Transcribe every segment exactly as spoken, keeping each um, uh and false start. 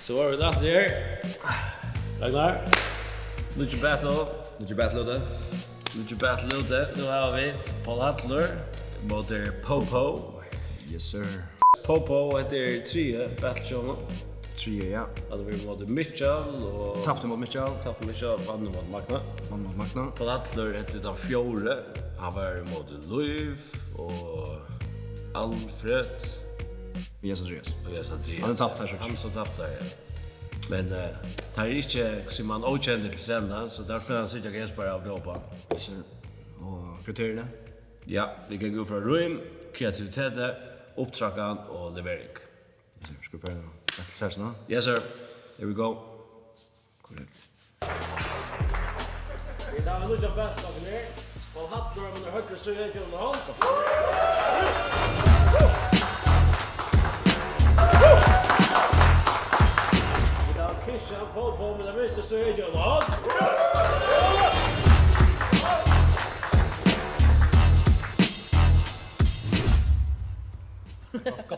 So eru vit aftur her. Ragnar. Nýggj battle. Nýggj battle úti. Nýggj battle úti. Nú hava vit Poul Hallur móti Popo. Yes, sir. Popo, hetta er triði battle hjá honum. Triði, ja. Hann hevur verið móti Mitchell og Tapti móti Mitchell. Tapti Mitchell, vann móti Magna. Vann móti Magna. Poul Hallur, hetta er tann fjórði. Hann var móti Lív og Alfred. Og Jens Andreas. Og Jens Andreas. Hann hevur tapt har, so. Hann sum tapti har, ja. Men, eh, tað er ikki, sum hann, ókendur til scenuna, so tað er spennandi at síggja, hvat Jens bara bjóðar upp á. Yes, sir. Og kriteriini? Ja, vit ganga út frá rím, kreativiteti, upptreðan og levering. Yes, sir. Skal vit fara eftir session, no? Yes, sir. Here we go. Korrekt. Vit hava nýggjan battle her. Poul Hallur, mín høgru síða, gevur honum hond. Vit hava Christian Popo, mín vinstru síða, gevur honum hond. Hetta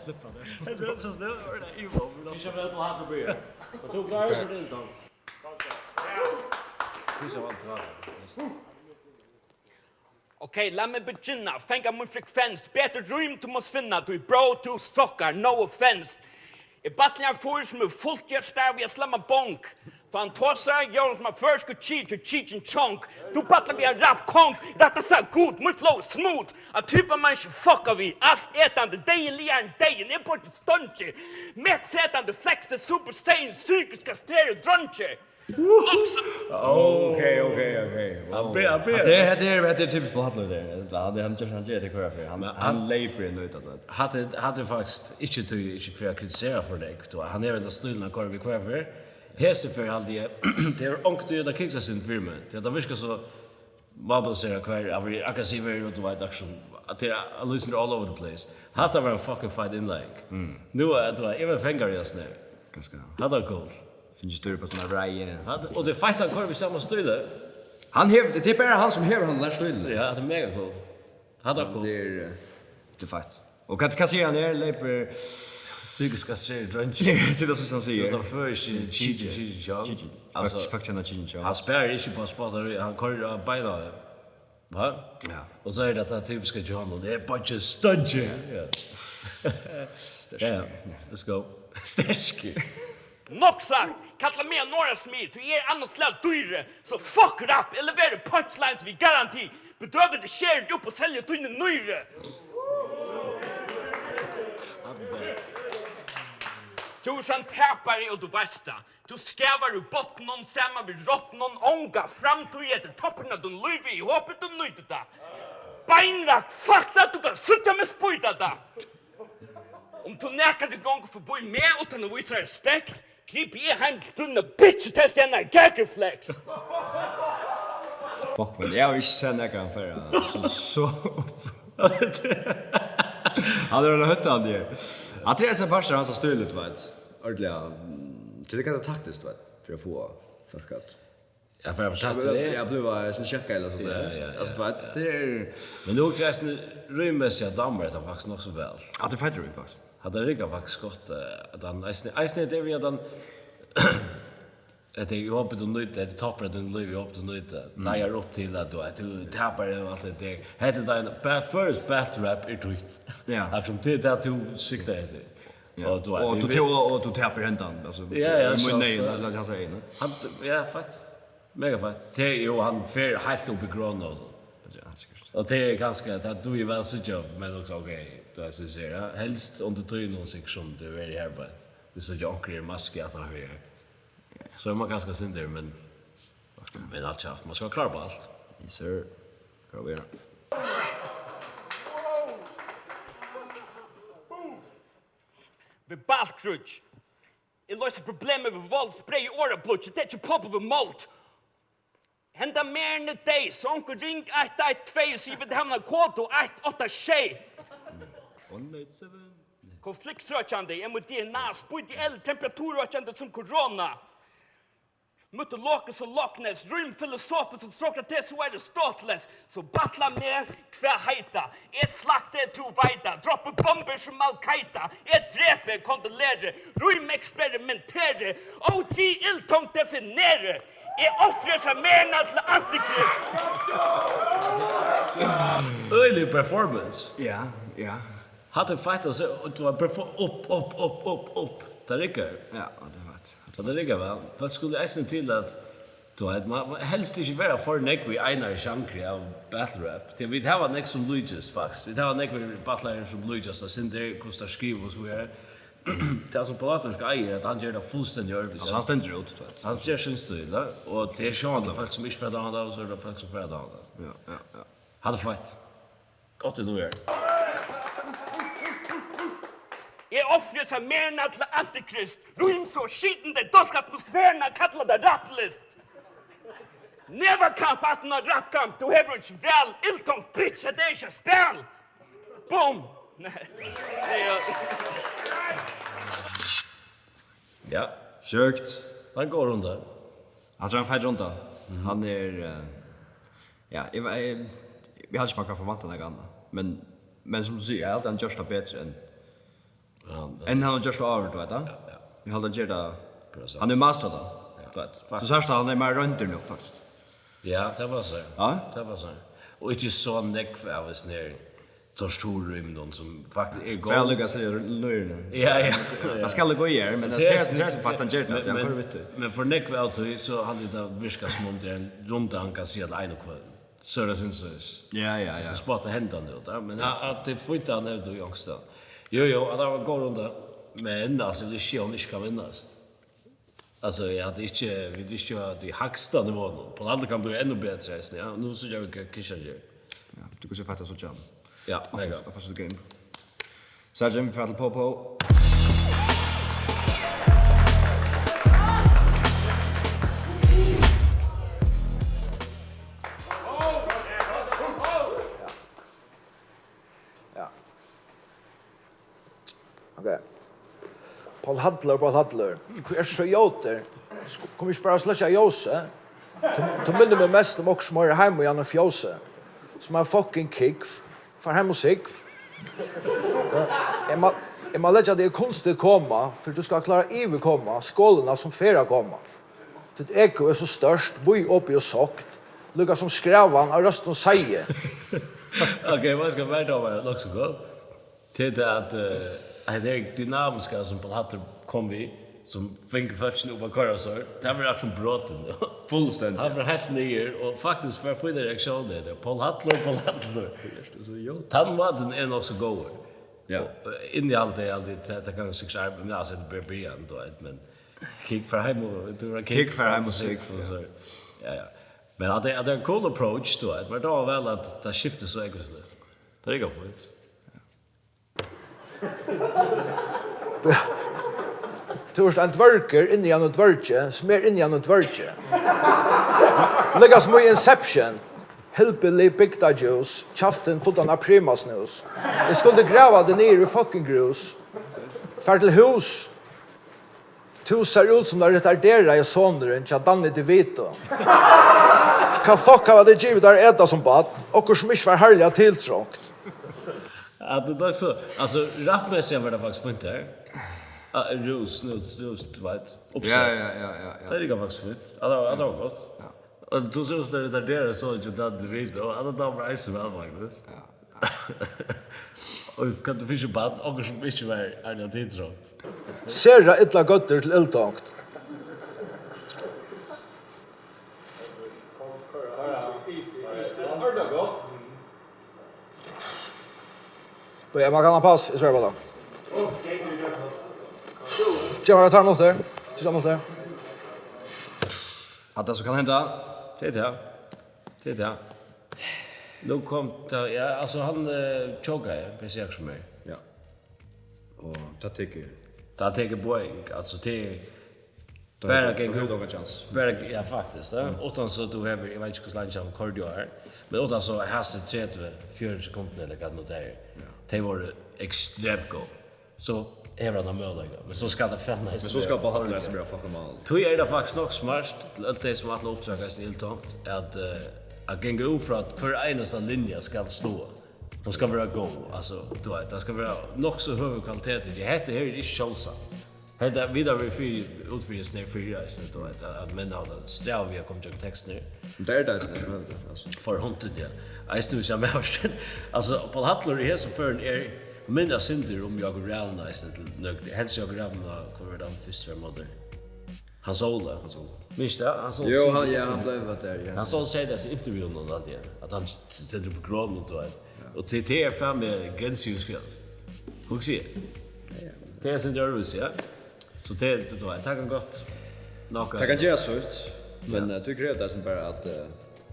er so støð, er tað Ivo? Christian Popo, Hallur byrjar. Og tú klárar, so er tað Tom. Christian vann prata. Yes. Ok, lat meg begynna. Fanga mín frekvens. Betur rím tú mást finna, tí bro, tú suckar, no offense. Eg battli ein fýr sum er fult hjarta við at slamma bong. Tá hann tosar, gevur hann sum ein føroyskur Cheech og Cheech and Chong. Tú battlar við ein rap-kong, rættast sagt Gud, mítt flow er smooth. Ein typa man ikki fuckar við, alt etandi, deyðiliga enn deyðin, eg borgi stongir. Metsetandi, flexi, super saiyan, psykisk kastreraði dreingir. Ok, ok, ok. Wow. Hann ber-, hann ber- Hetta er, hetta er, hetta er typiskt Poul Hallur, tað. Hann, hann ger, hann ger tað hvørja ferð. Hann, men hann, hann leypur inn og út av tað. Hatta er, hatta er faktiskt ikki tí, ikki fyri at kritisera for nógv, tú. Hann hevur hendan stílin, hann koyrir við hvørja ferð. Hesa ferð haldi eg, tað er onkuntíð, tað kiksar seg fyri meg. Tí at tað virkar so malplaceret, hvar hann verður aggressivur, og tú veit, akkurát sum at tað er, hann lýsir all over the place. Hatta var ein fucking feit innleiðing. Mm. Nú er, tú veit, eg var fangaður í hasum her. Ganska. Hatta var cool. Fingið stýr á sína reiði. Hatta, og tað er feitt, hann koyrir við sama stíli. Hann hevur, tað er bara hann sum hevur hann har stílin. Ja, tað er mega cool. Hatta var cool. Tað er, eh, tað er feitt. Og hvat, hvat sigur hann her? Leypur psykisk kastreraði dreingir. Tað er tað sum hann sigur. Tað er tann føroyski Cheech, Cheech and Chong. Cheech. Altso, fólk, fólk kenna Cheech and Chong. Hann sparir ikki á spottari, hann koyrir á beinini. Hva? Ja. Og so er tað tað typiska hjá honum. Eg borgi stongir. Ja, ja. Sterkur. Ja, ja. Let's go. Sterkur. Nokk sagt, kalla meg ein norðasmið, tí eg eri annað slag dýri. So fuck rap, eg leveri punchlines við garanti. Bedøvandi skeri eg upp og selji tíni nýri. Tú ert ein tapari og tú veitst tað. Tú skavar úr botninum saman við rotnum, onga framtíð, hetta er toppurin av tínum lívi, eg hopi tú nýtir tað. Beinrakt, fuck, lat tú tað, síggja meg spýta tað. Um tú nakrantíð gongur forbí meg uttan at vísa respekt, gripi eg heim til tína bitch og testi hennar gag reflex. Fuck, men eg havi ikki sæð nakran fyrr, so, so. Hann er ein hóttandi her. Hatta er ein partur av hansara stíli, tú veit. Ordiliga, mm, tað er ganska taktiskt, tú veit, fyri at fáa fólk at Ja, fyri at fortelja seg. Ja, blíva, eh, sjokkað ella so. Ja, ja, ja, altso, tú veit, ja. Tað er Men nú hugsi eg eisini rýmmessigt at dámar hetta faktiskt nokk so væl. Ja, tað er feitt rím, faktiskt. Hatta riggar faktiskt gott, eh, at hann eisini, eisini hetta við at hann, hetta er, eg hopi tú nýtir, hetta er toppurin av tínum lívi, eg hopi tú nýtir, mm, leiðir upp til at tú, at tú tapar og alt tað har. Hetta er ein ba-, føroysk battle rap er títt. Ja. Akkurát tað er tað tú siktar eftir. Ja. Og tú, og tú, og, og tú tapar hendan, altso, ja, ja, í mínum eygum, ella í hansara eygum. Hann, ja, feitt. Mega feitt. Tað er jú, hann fer heilt upp í grøvina. Ja, sikkurt. Og tað er kanska, tað dugi eg væl at síggja, men okkum, ok, tú veit, sum eg sigi, ja. Helst undir tíðini, sikkurt sum tað er her, bara. Vit síggja onkur í masku at hann fer her. So er man kanska sindur, men, men alt kjaft, man skal klára upp á alt. Yes, sir. Klára upp á alt. Verbalt kríggj. Eg loysi problemið við vold, spray og orðablýggj, eg taki poppið við mold. Henda merin er deyð, so onkur ring eitt eitt tvey og sig, vit hava eina kodu, eitt átta sjey. One eight seven. Konfliktsøkjandi, M D N A, spýti eld, temperaturøkjandi sum korona. Mytologisk sum Loch Ness, rím filosofiskt sum Sokrates og Aristoteles. So batla meg, hvat heita? Eg slakti, tú veita, droppi bombur sum Al-Qaida. Eg drepi, kondoleri, rím eksperimenteri, O G illtonkt defineri. Eg ofri seg meir enn til antikrist. Øgiligur performance. Ja, ja. Hatta er feitt, altso, og tú var bara for upp, upp, upp, upp, upp. Tað riggar. Ja, og tað er feitt. Og tað riggar væl. Fólk skulu eisini til at, tú veit, man, man helst ikki vera for nógv í einari sjangru av battle rap. Tí vit hava nógv sum líkjast, faktiskt. Vit hava nógv battlarar sum líkjast, og sum tey, hvussu tey skriva og so víðari. Tað sum Páll Hallur skal eiga, at hann ger tað fullstendiga øðrvísi. Altso, hann stendur út, tú veit. Hann ger sín stíl, ja. Og tað er sjálvandi fólk sum ikki fara at dáma tað, og so er tað fólk sum fara at dáma tað. Ja, ja, ja. Hatta er feitt. Gott, eg dugi. Eg ofri seg meir enn til antikrist. Rím so skitin, tey dálka atmosferuna, kalla tað rapplist. Nevakamp aftan á rapkamp, tú hevur ikki val, illtonkt bitch, hetta er ikki eitt spæl. Boom! Nei. Nei, ja. Ja. Sjúkt. Hann er ein góður runda. Altso, hann er ein feitur runda. Mhm. Hann er, eh, ja, eg, eg, eg haldi ikki, man kann forvænta nakað annað. Men, men sum tú sigur, eg haldi, hann ger tað betri enn, ja, enn hann hevur gjørt tað áður, tú veit, ja? Ja, ja. Eg haldi, hann ger tað. Prosent. Hann er master, tá. Ja. Tú veit. Faktiskt. Tú sært, at hann er meir royndur nú, faktiskt. Ja, tað var so. Ja? Tað var so. Og ikki so nógv av hesum her torturrímunum, sum faktiskt er góð. Bara líka seg lýrið. Ja, ja, ja. Tað skal eg gera, men tað er, tað er sum faktiskt, hann ger tað, men, hann koyrir við tí. Men for nógv av tí, so haldi eg, tað virkar sum um tað er ein runda, hann kann siga til ein og hvønn. So er tað sindur. Ja, ja, ja. Tað skal spotta hendan út, ja. Men at, at tað er fínt, at hann hevur tað í ongsta. Jú, jú, at tað var ein góð runda. Men, altso, eg vil ikki siga, hon ikki kann vinnast. Altso, eg haldi ikki, vit eru ikki á tí hægsta niveauunum. Páll Hallur kann blíva enn betri eisini, ja. Nú síggja vit, hvat Christian ger. Ja, tú kanst jú faktiskt síggja hann. Ja, mega. Tað passar game. Sergio, vit fara til Popo. Ja. Ok. Páll Hallur, Páll Hallur, hví ert tú so ljótur? Sk-, kunnu vit ikki bara sløkkja ljósið? Tú, tú minnir meg mest um okkurt sum hoyrir heima í einum fjósi. Sum ein fucking kúgv. Far heim og súgv. Eg má, eg má leggja teg í kunstigt koma, fyri tú skalt klára at yvirkoma skálina sum fer at koma. Títt ego er so stórt, víðopið og sárt, líka sum skrævan av røstum seiði. Ok, man skal bara dáma nokk so gott. Tað er tað at, eh, hetta her dynamiska sum Páll Hallur kom við, sum fingu fólkini upp at koyra sær, tað var akkurát sum brotin. Fullstendiga. Hann var heilt niður, og faktiskt var fínar reaktiónir, tað er Páll Hallur, Páll Hallur. Hví ert tú so ljótur? Tann mátin er nokk so góður. Ja. Og, eh, innihaldið er aldri, tað, tað kann sikkurt arbeiða, men altso, tað er bara byrjan, tú veit, men Kúgv, far heim og, tú veit, kúgv, far heim og súgv, og so. Ja, ja. Men at tað, at tað er ein cool approach, tú veit, men tað var væl at tað skifti so ógvusligt. Tað er ikki fínt. Tú ert ein dvørgur inni í einum dvørgi, sum er inni í einum dvørgi. Líka sum í Inception. Hillbilly, bygdadjús, kjaftin fullan av primasnús. Eg skuldi grava teg niður í fucking grús. Far til hús. Tú sær út sum tann retarderaði sonurin hjá Danny DeVito. Hvat fuck hava tey givið tær at eta sum barn? Okkurt sum ikki var harðliga tiltrongt. Ja, tað er so, altso, rappmessigt var tað faktiskt fínt her. Ah, rús, nú, rús, tú veit, uppsett. Ja, ja, ja, ja, ja. Tað er líka faktiskt fínt. Ja, tað var, ja, tað var gott. Ja. Og tú sær út sum tann retarderaði sonurin hjá Danny DeVito, og tað dámar mær eisini væl, faktiskt. Ja. Og hvat tú fekk í barn, okkurt sum ikki var harðliga tiltrongt. Sera illa gøddur til illtonkt. Bíða, eg má kanna pass, eg svari bara. Gev mær tvær minuttir. Tríggjar minuttir. Hatta sum kann henda. Tað er tað. Tað er tað. Nú kom tað, ja, altso, hann, eh, chokaði, fyri at siga sum er. Ja. Og tað tekur. Tað tekur poeng, altso, tað er bara, tað er bara, bara, ja, faktiskt, ja. Mm. Uttan so, tú hevur, eg veit ikki, hvussu leingi hann koyrdi á her, men uttan so, hasi tretivu, fjøruti sekundini, ella hvat nú tað er, ja, tey vóru ekstremt góð. So, hevur hann ein møguleika, men so skal tað fevna. Men so skal Paul Hattler eisini vera fucking mal. Tí er tað faktiskt nokk smart til øll tey, sum ætla at upptaka seg ilt tonkt, at, eh, at ganga út frá, at hvør einasta linja skal sláa. Hon skal vera góð, altso, tú veit, tað skal vera nokk so høgur kvalitet í tí. Hetta her er ikki sjáldsamt. Hetta, vit hava verið fyri, út fyri hesum her fyrr eisini, tú veit, at, at menn hava tað strævið við at koma ígjøgnum tekstirnar. Men tað er tað eisini, men, altso. For hunted, ja. Eisini, hvis eg má forstå, altso, Paul Hattler í hesum førum er, minnir sindur um Jákup Rana eisini, til nøk-, helst Jákup Rana, hvat var tað hann fyrst var móti? Hans Óla. Hans Óla. Minst tað? Hans Óla. Jú, hann, ja, hann bleiv væl har, ja. Hans Óla segði tað í intervjúnum, at hann stendur upp á grønum, tú veit. Ja. Og til, til er fram við grenseoverskridandi. Hugsi eg. Ja, ja. Tað er sindur øðrvísi, ja. So tað, tað, tað, tað kann gott. Nokk. Tað kann gera sítt, men, ja, eh, tú krevur tað sum bara at, eh,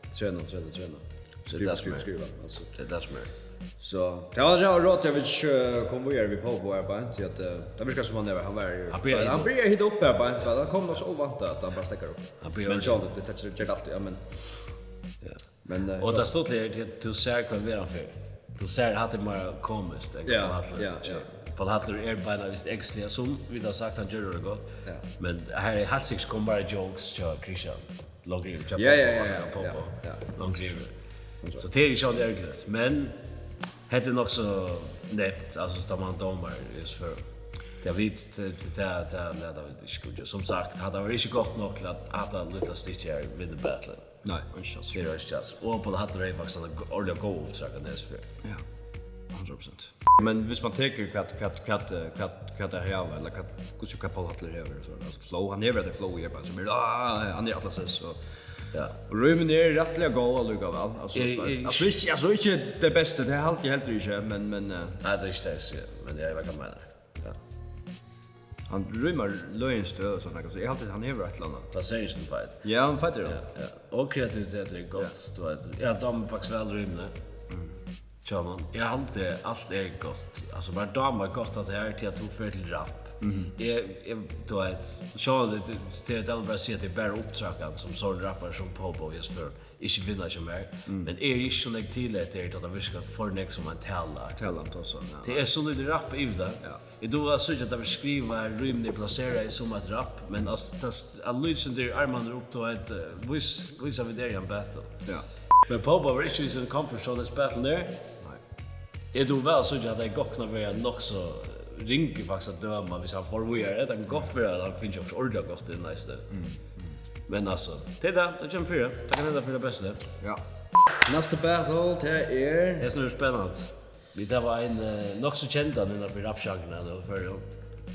trena, trena, trena. Tað er tað sum er. Skriva, skriva, altso. Tað er tað sum er. So, tað var, tað var rátt, eg vil ikki, eh, koma víðari við Popo her beint, tí at, eh, tað virkar sum hann er, hann var, hann byrjar at hita upp her beint, hann kom nokk so óvæntað at hann bara steðgar upp. Hann byrjar at hita upp. Men sjálvandi, tað, tað ger tað altíð, ja, men, ja. Men, eh, og tað stuttliga er, at tú sær hvønn veg hann fer. Tú sær, hatta er meira komiskt enn, ja, Paul Hattler. Ja, ja. Paul Hattler er beinleiðis actually, sum vit hava sagt, hann ger tað gott. Ja. Men her er heilt sikkurt koma bara jokes hjá Christian. Langt yvir, ja, ja, ja, ja, ja, ja. Langt yvir. So tað er ikki so ergiligt, men hetta er nokk so neyvt, altso, tá man dømir í so førum. Tað vit, tað, tað, tað lata vit ikki gera. Sum sagt, hatta var ikki gott nokk til at, at hatta lítla stykkið her vinnur battle. Nei, ikki, altso. Tað er ikki, altso. Og Paul Hattler hevði faktiskt eina g-, ordiliga góða upptøku í hesi ferð. Ja, hundrað prosent. Men hvis man tekur hvat, hvat, hvat, eh, hvat, hvat tær hava, ella hvat, hvussu, hvat Paul Hattler hevur, so, altso, flow, hann hevur eitt flow í arbeiði sum er, ah, hann er allastaðni, so. Ja. Og rímini eru rættiliga góð allíkavæl, altso, er, er, altso, ikki, altso, ikki tey bestu, tað haldi eg heldur ikki, men, men, eh, nei, tað er ikki tað, eg sigi, men eg veit hvat tú meinar. Ja. Hann rímar løgin støð og sovorðið, so eg haldi, hann hevur eitt ella annað. Tað sigur seg sjálvt. Ja, hann feitur, ja. Ja, ja. Og kreativitetur er gott, ja, tú veit. Ja, dámar faktiskt væl rímini. Mm. Hjá honum. Eg haldi, alt er gott. Altso, mær dámar gott at tað er til at tú fer til rap. Mhm. Eg, eg, tú veit, sjálvandi, tað, tað, tað vil bara siga at tað er bara upptøkan sum sovorðin rappari sum Popo, eg spyr, ikki vinna hjá mær. Mm. Men eg eri ikki so nógv til at tað er, tá tað virkar for nógv sum ein tala. Tala, tosa, ja. Tað er so lítið rap yvir tað. Ja. Eg dugi at síggja, at tað verður skrivað, rímini eru plaseraði sum eitt rap, men altso, tað, at lýsa undir armarnar upp, tú veit, eh, vís, vísa vit eru í ein battle. Ja. Men Popo var ikki í síni comfort zone í hesum battlinum her. Nei. Eg dugi væl at síggja, at tað gott kann vera nokk so ringt faktiskt at døma, hvis hann fór víðari. Tað kann gott vera, at hann finnur okkurt ordiliga gott inn eisini. Mm, mm. Men altso, tað er tað, tað kemur fyri. Tað kann henda fyri tað besta. Ja. Næsta battle, tað er, hesin er spennandi. Vit hava ein, eh, nokk so kendan innanfyri rapsjangruna nú í Føroyum.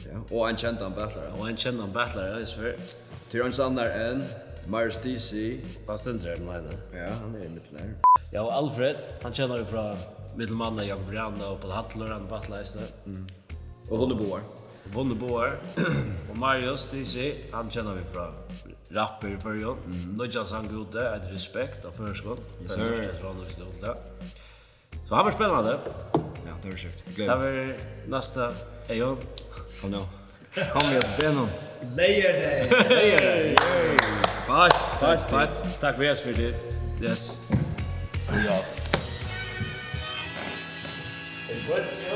Ja, og ein kendan battlara. Og ein kendan battlara, ja, í Sverige. Tað er eingin annar enn Marius D C. Hann stendur her, tann eini. Ja, hann er í miðjuni her. Ja, og Alfred, hann kenna vit frá millum annað Jákup Rana og Paul Hattler, hann battlaði eisini. Mm. Og vunnið báðar. Vunnið báðar. Og Marius D C, hann kenna vit frá rappi í Føroyum. Mm. Nýggjan sang úti, eitur Respekt á føroyskum. Yes, sir. Fær lurta eftir honum, hvis tú vilt tað. So tað verður spennandi. Ja, tað verður sjúkt. Eg gleði meg. Tað verður næsta, Eyðun. Kom nú. Kom við, Benno. Layer day. Layer day. Feitt, feitt, feitt. Takk fyri, yes, fyri tað. Yes. We off. It's good.